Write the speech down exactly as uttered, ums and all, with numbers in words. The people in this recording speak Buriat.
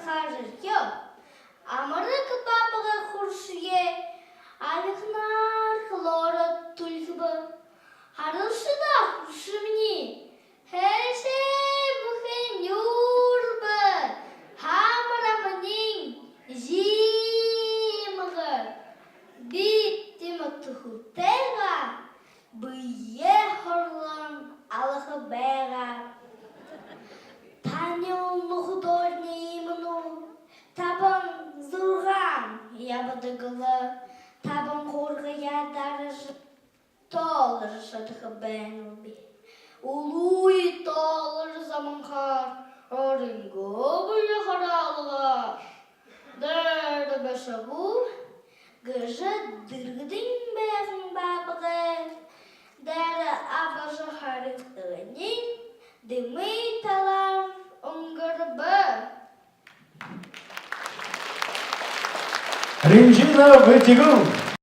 Хажархё. Амараг баабгай хуршые альганаар хлород түлхибэ. Харалши даа, хуршамни. Хээшээ бүхы нюурба, хамар аманиинь жимгэр. Би тиимэ түхэлтэйгөө бэеэ хорлон алаха байгаа. Танил нүхэдөөрни иимэнүү табан зургаан ябадаг лэ, табан хургаяа даража тоолоржо шадаха байнал би. Үлүү тоолоржо заманхаар, оройнгоо бүри хараалгаар. Дээрэ бэшэ гү гэжэ дэргэдэн байһан баабгай дээрэ абажа харюу тээниинь дэмы талаар үнгэрбэ. Ринжина Бэтигэл.